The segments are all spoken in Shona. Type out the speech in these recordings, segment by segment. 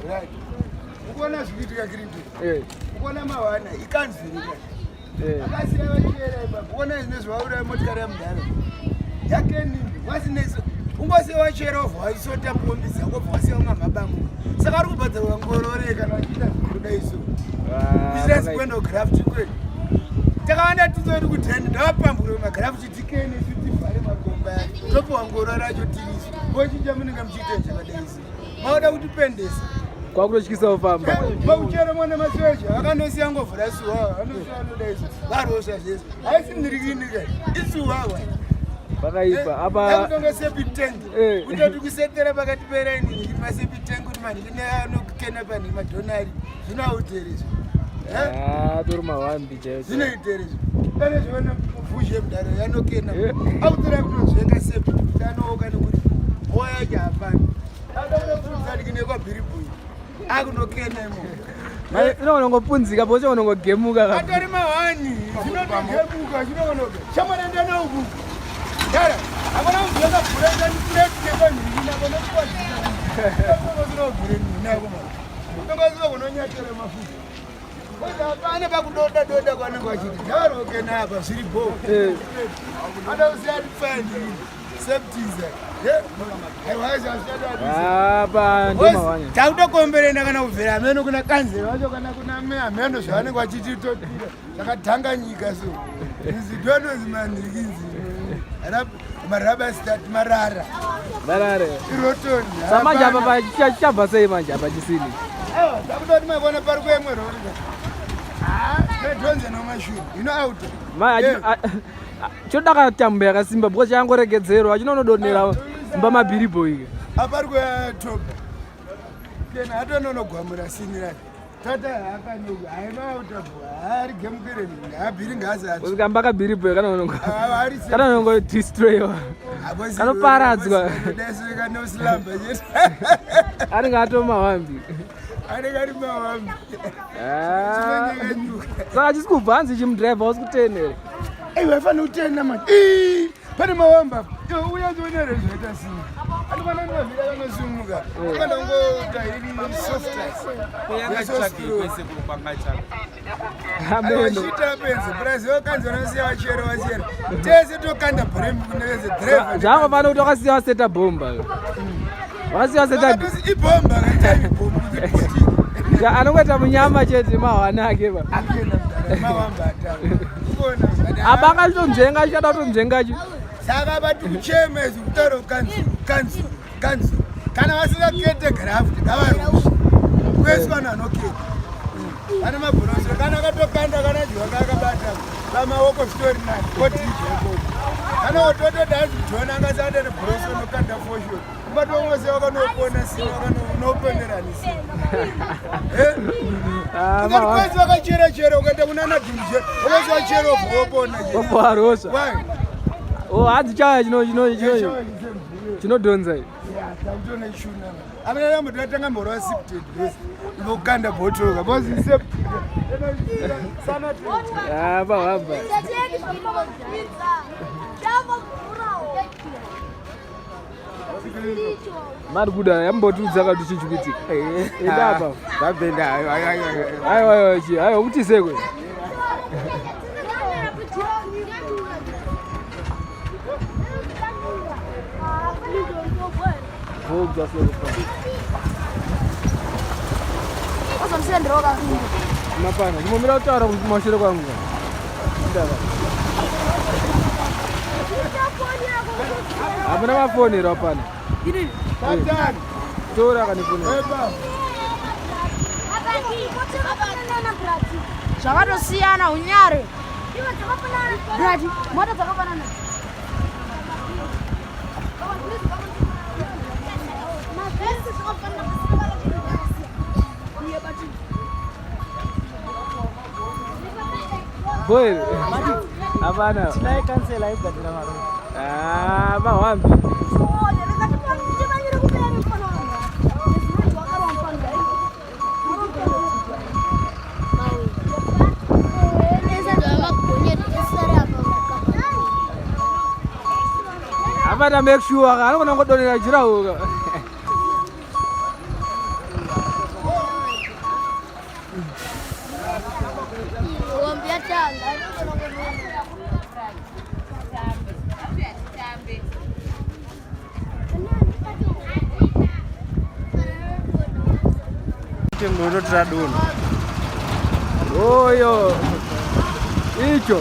Right. Ukuona zvikuitika Clinton. Eh. Ukuona mawana ikanzurika. Eh. Akasiya vachiyera ipapo. Kuona zvine zvauraya motikari yamudhara. Yake nini? Wasinetso. Ungosiya wachera obva waisota pombi dzako obva wasiya umamhabamuka. Saka ari kubhadharwa ngorore kana vachiita zvekuda isu. Ah, Business pakaipa. kwendo graft kwenu. Takawanda tizori kudheni ndavapambure magraft tikene isu tivhare makomba aya. Topiwa ngoro racho tirisu. Vochinja munenge muchiita zvakadai isu. Mauda kutipendesa. Kwakutotyisa kufamba. Makuchera mwana masiweja vakandosiya ngovhura suwa vanosiya vanoda isu varosva zvese haisi ndirikinika isuwawa Pakaipa. Apa kutonga septic tank Eh. kutoti kusetera pakati peraini maseptic tank kuti manhikine anokena panhi madhonari zvinoauterizvo Ah, tori mahwambi chaiyo. zvinoiterizvo pane zvivana mufushe mudaro yanokena Eh. autora kutonzvenga septic kuti anooka nekuti mbowa yacho hapana adakutofunzadikine kwabhiribhuyi akunokena imo Mai unongopunzika pose unongogemuka. ka. atori mahani zvinotogemuka zvinonoka shamwana nauku dara akona kuzvaka bhuretanikuretinepanyinako mafuta hapana pakudoda doda kwanenge vachiti ndavarokena apa zviri bo Eh. adausiyatifanini septiza Apa ndo mahwani. takutokomberena kana kubvira hameno kuna kanzero vacho kana kuna me hameno zvavanenge vachititotira zvakadhanganyika so izi ndononzi manhirikinzi marabastat marara Barare. irotoni Samanje apa pa chichabva sei manje apa chisini. takutoti mavona pari kuemwe rori dhonze nomashure ino auto Mai choda katambo yakasimba because changoregedzerwa chinonodonera mba mabhiribho ike. apari kuyatopa kena atononogwamura sini racho tata haakanoga haimautabwa haarigemukireni haabhiri ngazi Kamba kabhiribho kana unongo kana unongo destroyiwa. Kanoparadzwa. Kanosilamba chete. Anenge atoma hwambi. Anenge ari mawambi. Ah. Chinonyekanyuka. Saka chisi kubva hanzi chimudhiraivha usi kutenere. Aiwa aifanira kutenda manje. Ii, pane mawamba apa. Iwe uya ndionere zvaita sini. Anofana mavhiri akanosimuka. Akanda kungoita iri soft Kuyanga chake kwese kupanga chake. Ameno. Shita penzi. Brazil kanzi vanosiya vachera vachera. Tese tokanda brem kuneze driver. Zvangofana kuti wakasiya waseta bhomba. Wakasiya waseta Vakatozi ibhomba kaita ibhomba kuti Ja, anongoita munyama chete mahwana ake pa. akenda mudhara mawamba atanga. Kuona. Apa akachitonzvenga achada kutonzvenga chi. Saka vati kuchema izvi kutaura kanzuru kanzuru kanzuru kana vasingakete graft ngavarushe kwese vanhu vanoketa vane mabhurosiro kana akatokanda kana jiwanga akabata pamaoko zvitori nani kotiijeko kana ototoda jona angasanda nebhurosiro unokanda foshoro ubatongose wakanopona sina wakanoponerani sina Ah, ukati kwese wakachera chera ukaenda kunana dhumuje wese wachera obva wopona chera. Warosva. Why? Oh, hanzi chaya chino chino chino chinodhonza ichi. amene mboro wasipted ndokanda bhotoro because septed Ah, pahamba. Mari kuda yambotiudza kuti chii chikuitika. Enda apa. Vabvenda Aiwa aiwa chi. Aiwa kuti sekwe. Voga sekwe. Mapana, ndimomira kutaura kumashure kwangu. Ndava. Hapana mafoni here hapana. Tatani Tora kanifoni. eba Zvakatosiyana unyare. Brati, mota dzakafanana. Boy. Hapana. Tinaye kansela aigadzira marori. Ah, mahwambi. Hapana make sure anogona kungodonera jirawo. Tengototora donho. Oyo. Icho.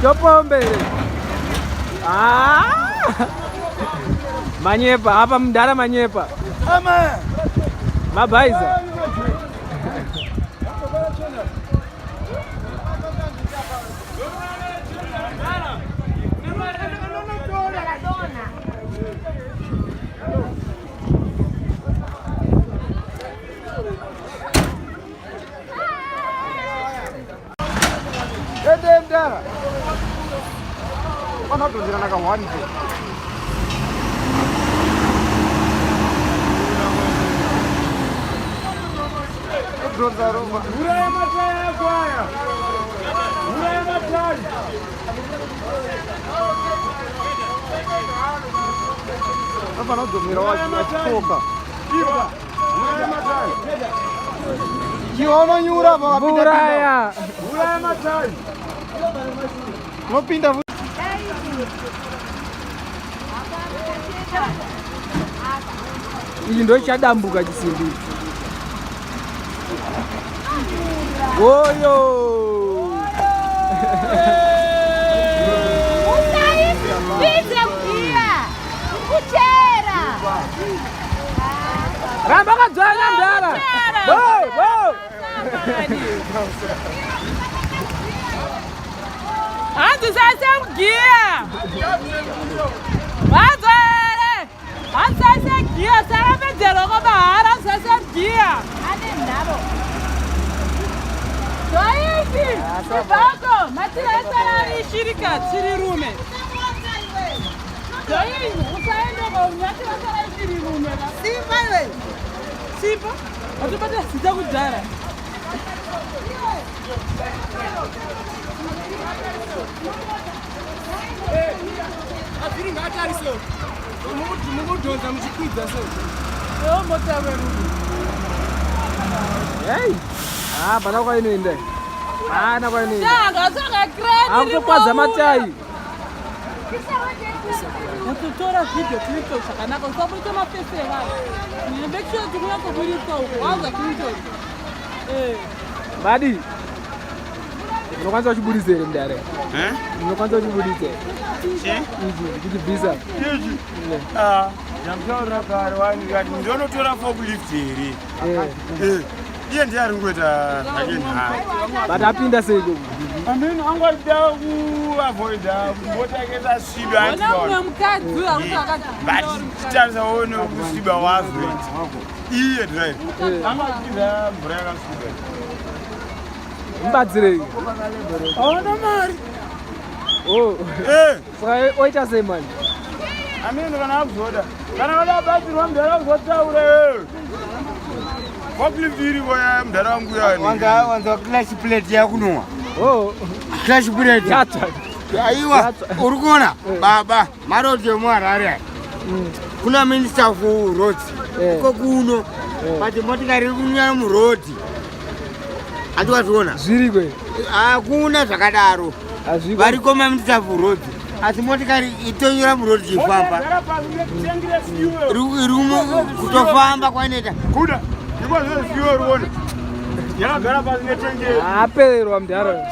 Chopombere. Ah! Manyepa, apa mudhara manyepa. Ama. Mabhaiza. Ende mdara. Panotodzerana ka 1 Kudhonza roma. Uraya matai ako aya. Uraya matai. Panofanira kudzomera wachikoka. Ipa. Uraya matai. Chiona nyura pa wapinda. Mvuraya. Uraya matai. Unopinda futi. Ichi ndo chadambuka chisimbi ichi. Oyo. Usaipidze giya. Kuchera. Ramba kadzvanya mdara. Bo, bo. Hanzi sasemugiya. Vadzwere. Hanzi sasegiya sakapedzerwa kwamahara hanzi sasemugiya. Ane nharo. Zvaiti. Ibvako matira esarari ishirika tsvirirume. Zvaii usaenda kwaunyatira sara ishirirume. Simba iwe. Simba. Watobata zita kudhara. Mavhiri ngaatarise. Mukudhonza muchikwidza so. Ewo mota yerume. Hey. Ah, pana kwainoenda. Pana kwainoenda. Tanga tanga kreni. Akutokwadza matai. Utotora video clip zvakanaka usaburitsa mafesi evanhu. Make sure kuti kunyatsoburitsa uko wanza Clinton. Eh. Madi. Unokwanisa kuchiburitsa here mudare? Eh? Unokwanisa kuchiburitsa here? Chi? Ichi kuchibvisa. Ichi. Ah, ndamutaurira kare wani ndikati ndonotora forklift here. Eh. Eh. Iye ndiye ari kungoita zvake nhai. But apinda sei ikoko? Amene angoda kuavoida mota yake isasviba Ona mumwe mukadzi uyu ari kuti akati but chitarisa uone kusviba wazoita iye drive angachiza mvura yakasviba. Mubatsirei. Hawana mari. Oh. Eh. Saka oita sei manje? Amene kana akuzoda kana vada batsirwa mudhara kuzotaura iwewe. Forklift iriko ya mudhara wangu yani. Wanza wanza clash plate yakunowa. Oh. Clash plate. Yatsva. Aiwa, Yatsva. uri kuona baba marodhi emuHarare aya. Kuna minister of roads Eh. iko kuno but motikari iri kunyara murodhi. Handi wazviona? Zviriko here? Hakuna zvakadaro. Hazviko. Variko maminister of roads asi motikari itonyura murodhi ichifamba. Gara pasi nekutengere fuel. Iri kutofamba kwainoita. Kuda iko fuel uone. Yakagara pasi netengere. Apererwa mudhara.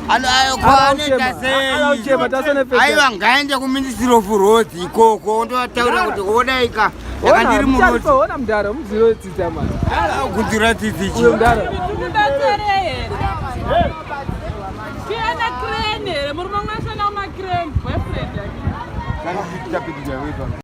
Anoita sei? Arauchema tasonefesa. Aiwa, ngaende kuministry of roads ikoko ondotaura kuti odaika ndakandiri murodhi. Ona mudhara, mudziro tsitsi mani. Kudzira tsitsi chi? Uyo mudhara. Tikubatsere here? Tiana crane here? Murume umwe ashanda kumakrane boyfriend yake. Kana kupikicha pikicha wepa.